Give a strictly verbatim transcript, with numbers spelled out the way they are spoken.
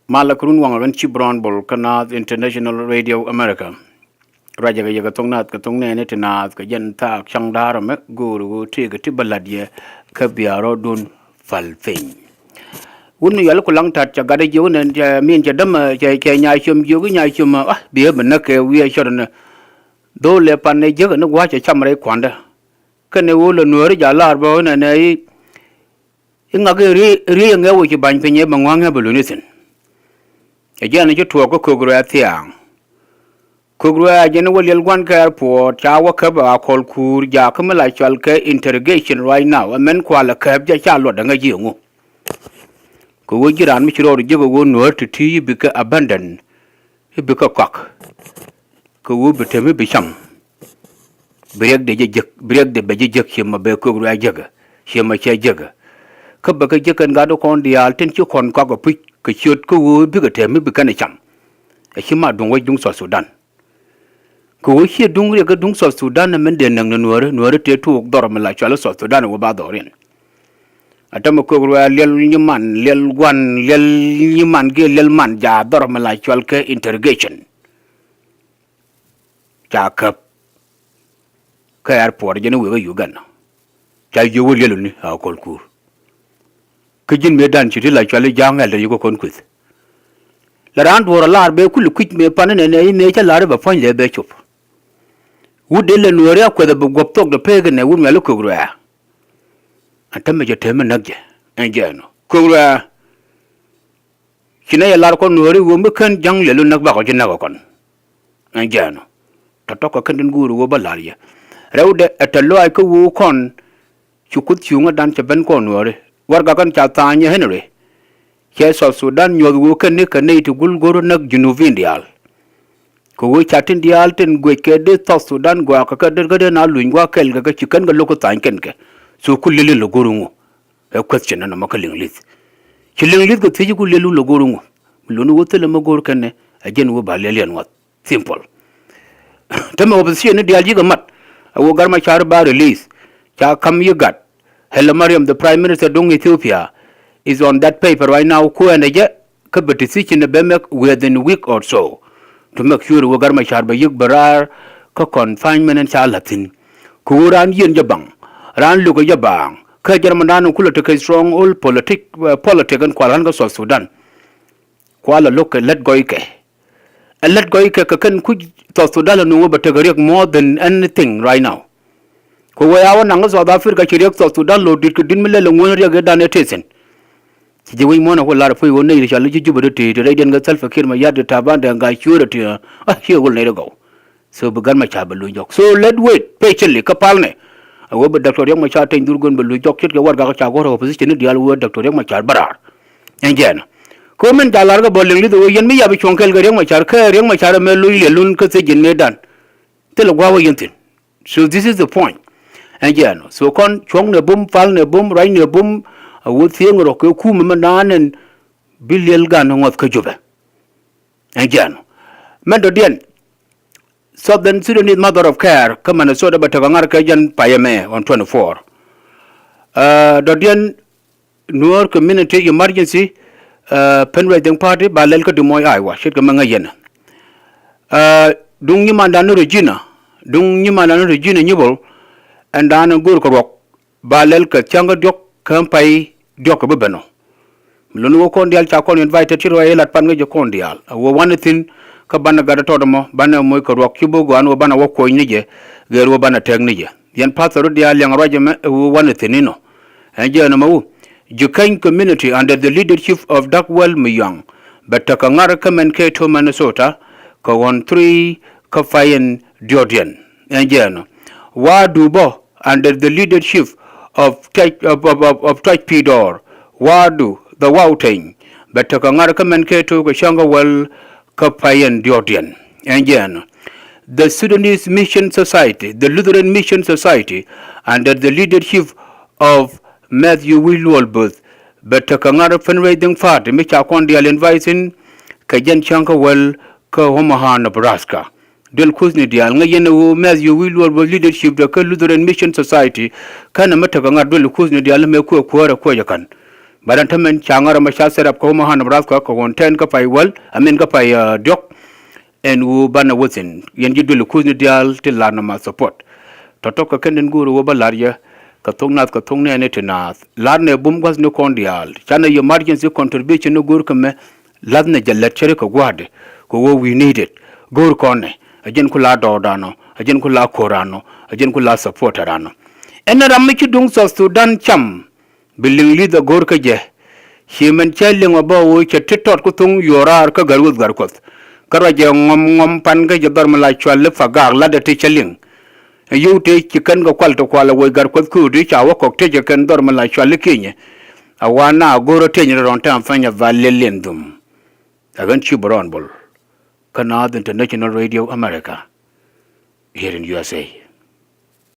Malɛ kɛ run waŋ ɛ ɣän ci Brown Bol kä Naath International Radio America. Ruacɛ kɛ yɛ kɛ thok Naath kɛ thok nɛɛni ti Naath kɛ jɛn thaak caŋ da̱a̱r ɛmɛ go̱o̱r ɣöö tëëkɛ ti bä la̱t yɛ kä biaar rɔɔdun pal piny. Wut mi yɔl ku laŋ ta̱t cɛ gat ɛ jiök nɛn cɛ min cɛ dämɛ cɛ cɛ nyaay ciöm jiök nyaay ciöm ah biɛ bɛ näk kɛ wi̱i̱ ɛ cɔt ɛnɛ. Dho̱o̱l ɛ pan ɛ jiäk ɛn gua̱a̱c ɛ cam rɛy kua̱ndä. Kɛnɛ ɣöö lɛ nuääri ja̱ la̱r bä ɣän ɛnɛ i̱ i̱ ŋak i̱ ri ri ɛ ŋɛ wä ci ba̱ny piny ɛ bɛ ŋua̱ŋ ɛ bɛ luni thi̱n. Ɛ jiɛn ci tuɔɔk kä kök ruɛɛ thia̱a̱ŋ. Kök ruɛɛ a jɛn wä liɛl gua̱n kɛ airport ca wä käp a kɔl kuur jakä mi la cɔal kɛ interrogation right now ɛ mɛn kualɛ käp jɛ ca luɔt ɛ ŋäc ji̱ ɛŋu. Kɛ ɣöö ji̱ raan mi ci rɔɔd jiäk ɛ ɣöö nuäär ti̱ti̱ i̱ bikɛ abandon i̱ bikɛ kɔak. Kɛ ɣöö bi tɛm i̱ bi cam. Bi riɛkdɛ jɛ jiäk bi riɛkdɛ bɛ jɛ jiäk ciɛ ma bɛ kök ruɛɛ jiäkä ciɛ ma cɛ jiäkä. Kä bɛ kɛ jiäk kɛn gat kɔn diaal tin ci kɔn kɔak ɛ puc kɛ ciöt kä ɣöö bikɛ tɛm i̱ bi kɛn ɛ cam. Ɛ ci ma duŋ wec duŋ South Sudan. Kɛ ɣöö ciɛ duŋ riɛk kä duŋ South Sudan ɛ min dee näk ni nuääri nuääri tëë tuɔɔk dhɔr mi la cual i̱ South Sudan ɛ wä ba dhɔr in. A tämɛ kök ruɛɛ liɛl nyiman liɛl gua̱n liɛl nyiman giɛ liɛl man ja̱a̱ dhɔr mi la cual kɛ interrogation. Ca käp kä airport jɛn i̱ wëë kä Uganda. Ca jiök wä liɛl uni a kɔl kuur. Kä ji̱n mëë dan ci ti la cual i̱ ja̱a̱ŋ ɛl te yuk kä kɔn kueth. La raan duɔ̱ɔ̱r a laar bee kul i̱ kui̱c mëë pan inɛnɛ i̱ mëë cä la̱r i̱ bɛ puɔ̱ny lɛ bɛ cop. Wut dee lɛ nuääri a kuɛth a bi guɔ̱p thok dee pek inɛ wut mial i̱ kök ruɛɛ. Ɛn tämɛ jɛ tɛm mi näk jɛ ɛn jɛ ɛnɔ kök ruɛɛ. Ci nɛ yɛ lar kɔn nuääri ɣöö mi kän ja̱ŋ lɛl wä näk bakɔ ji̱ näk ɛ kɔn. Ɛn jɛ ɛnɔ tɔ̱tɔ̱ kɛ kän tin guur ɣöö bä la̱r yɛ. Rɛwdɛ ɛ tɛ lɔaac kä ɣöö kɔn ci kuth cuŋädan cɛ ben kɔn nuääri warɛgak kɛn ca tha̱a̱ny ɛ Henry. Cɛ South Sudan nyuɔ̱th ɣöö kɛn ni kɛ nɛy ti gul go̱r näk Junubin diaal. Kɛ ɣöö ca tin diaal tin guec kɛ dee South Sudan gua̱a̱k kɛ kɛ dee kɛ dee na luny gua̱a̱k kɛl kɛ kɛ ci kɛn kɛ lo̱k kä tha̱a̱ny kɛn kɛ. So ku liɛli lɛ go̱r ŋu. Ɛ question ɛn ɛmɔ kä liŋ li̱th. Ci liŋ li̱th kɛ thiec ku liɛli lɛ go̱r ŋu. Mi luni wä thilɛ mɛ go̱r kɛn ɛ jɛn wä ba liɛl yɛn ŋuɔth. Simple. Tämɛ opposition ni diaal ji̱ kɛ mat a wä Gat Macar ba release. Ca kam yi gat. Haile Mariam, the prime minister duŋ Ethiopia, is on that paper right now. Kuɛn ɛ jɛ kä bɛ decision ɛ bɛ mek within week or so to make sure wä Gat Macar bɛ yik bɛ raar kä confinement in ca la̱thi̱n. Kɛ wä raan yieen jɛ baŋ raan lukɛ jɛ baaŋ kä jɛn man raan in kulɛ tekɛ strong hold politic, uh, politic in kual ɣän kä South Sudan. Kual ɛ lo̱k kɛ lät gɔy kɛ. Ɛ lät gɔy kɛ kɛ kɛn kuc South Sudan ɛ nuŋ wä bɛ tekɛ riɛk more than anything right now. Kɛ wee a wä naŋ kä South Africa ci riɛk South Sudan lo̱r di̱t kɛ di̱t mi lɛl ɛ ŋuän riɛk ëë dan ëë tëë thi̱n. Ci ji̱ wec muɔ̱ɔ̱n ɛ ku lar ɛ puc ɣöö nɛy ri cɔal i̱ ji̱ Jubɛ dee tëë ti rɛydiɛn kɛ Salva Kiir Mayardit, Taban Deng Gai, ciöörä ti ɣä a ciɛ ɣöl nɛy ri gɔw. So bi Gat Macar bɛ luny jɔk. So let's wait patiently kä palnɛ. A wee bi Doctor Riek Machar Teny Dhurgon bɛ luny jɔk ce̱tkɛ warɛgak ca guɔ̱r opposition ni diaal wee Doctor Riek Machar bä raar. Ɛn jɛɛn. Kä min ca lar kɛ bä liŋ li̱th wee yɛn mi yap cuɔ̱ŋ kɛɛl kɛ Riek Machar kä Riek Machar ɛmɛ lo̱c liɛl lun kä thiec ji̱n mëëdan. Thilɛ gua̱a̱k wä yɛn thi̱n. So this is the point. Ɛn jɛɛn. So kɔn cuɔ̱ŋ nɛ bum, pal nɛ bum, ruac nɛ bum. A wee thieŋ rɔ kɛ kumɛ mi naan ɛn bi liɛl gan ŋuɔth kä Jubɛ. Ɛn jɛɛn. Mɛn dɔ̱diɛn. Southern Sudanese Mother of Care kä Minnesota bɛ tekɛ ŋa̱r kɛ jɛn payɛ mɛ on twenty-four. Ɛ, dɔ̱diɛn Nuer Community Emergency, ɛ, Fundraising Party ba lɛl kä Des Moines, Iowa, ce̱tkɛ mɛ ŋäc yɛn. Ɛ, duŋ nyimandan ni Regina, duŋ nyimandan ni Regina Nyibol, ɛn dan in go̱o̱r kɛ ruɔk. Ba lɛl kɛ cäŋ kä diɔ̱k kä pay diɔ̱k kɛ bi ben ɔ. Mi luni wä kɔn diaal ca kɔn invited ci ruac ilat pan kä jɛ kɔn diaal. A wä wanɛ thi̱n kä banɛ gat tɔt ɛmɔ banɛ moc kɛ ruɔk ci bä gɔaan wä banɛ wä kuɔc ni jɛ. Gɛɛr wä banɛ tɛk ni jɛ. Yɛn pastor diaal liɛŋ ruac ɛmɛ ɛ wä wanɛ thi̱n inɔ. Ɛn jɛ ɛn ɛmɛ wä. Jikäny community under the leadership of Dagwell Miyɔaŋ. Bɛ tekɛ ŋa̱r kä mɛn kɛ to Minnesota. Kɛ ɣɔn three kä pay ɛn diɔ̱ɔ̱diɛn. Ɛn jɛ ɛn ɔ. Waadu bä under the leadership of Tuac, of, of, of, of Tuac Pidor, Waadu the Wauteny, bɛ tekɛ ŋa̱r kä mɛn kɛ tok kɛ cäŋ kä wäl kä pay ɛn diɔ̱ɔ̱kdiɛn. Ɛn jɛɛn. The Sudanese Mission Society, the Lutheran Mission Society, under the leadership of Matthew Wiluol Booth, bɛ tekɛ ŋa̱r fundraising party mi ca kɔn diaal invite in kɛ jɛn cäŋ kä wäl kä Omaha, Nebraska. Duel kuthni diaal ŋäc yɛn ɛ ɣöö Matthew Wiluol Booth leadership dɛ kä Lutheran Mission Society. Känɛ mi tekɛ ŋa̱r duel kuthni diaal mɛ kuɛ kuäärɛ kuɛ jɛ ka̱n. Bä dan tämɛn ca ŋa̱r ɛmɛ ca set up kä Omaha, Nebraska, kä ɣöö tɛn kä pay wäl, I mean kä pay, uh, diɔ̱k. Ɛn ɣöö banɛ wä thi̱n yɛn ji̱ duël kuthni diaal ti lar nɔmɔ support. Tɔ̱tɔ̱ kɛ kɛn den go̱o̱r ɣöö bä lar yɛ kɛ thok nath kɛ thok nɛɛni ti naath. Lar nɛ bum gua̱thni kɔn diaal. Canɛ yɛ emergency contribution ni go̱o̱r kä mɛ. La̱thnɛ jɛ lät cäri kɛ gua̱a̱thdɛ kɛ ɣöö we need it. Go̱o̱r kɔn nɛ. Ɛ jɛn ku la dɔɔdan ɔ. Ɛ jɛn ku la ko̱ran ɔ. Ɛ jɛn ku la support ran ɔ. Ɛn ram mi ci duŋ South Sudan cam. Bi liŋ li̱th a go̱o̱r kä jɛ. Ci mɛn cä liŋ ɔ bä ɣöö cɛ ti tɔt kä thoŋ yuɔr raar kä Gär Wuɔth Gär Kuɔth. Kä ruacɛ ŋɔm ŋɔm pan kä jɛ dhɔr mi la cual i̱ Pagak latdɛ ti cä liŋ. Ɛ yio̱w tëë ci kɛn kɛ kual ti kual ɛ woc Gär Kuɔth kööt i̱ ca wä kɔk tëë cɛ kɛn dhɔr mi la cual i̱ Kinyɛ. A wa na go̱o̱r ɔ tëë nyɛ rɔn tɛm pɛnyɛ dhal lɛl lɛn dhum. Ɛ ɣän ci bɛ rɔɔn bol. Kä Naath International Radio America. Here in U S A.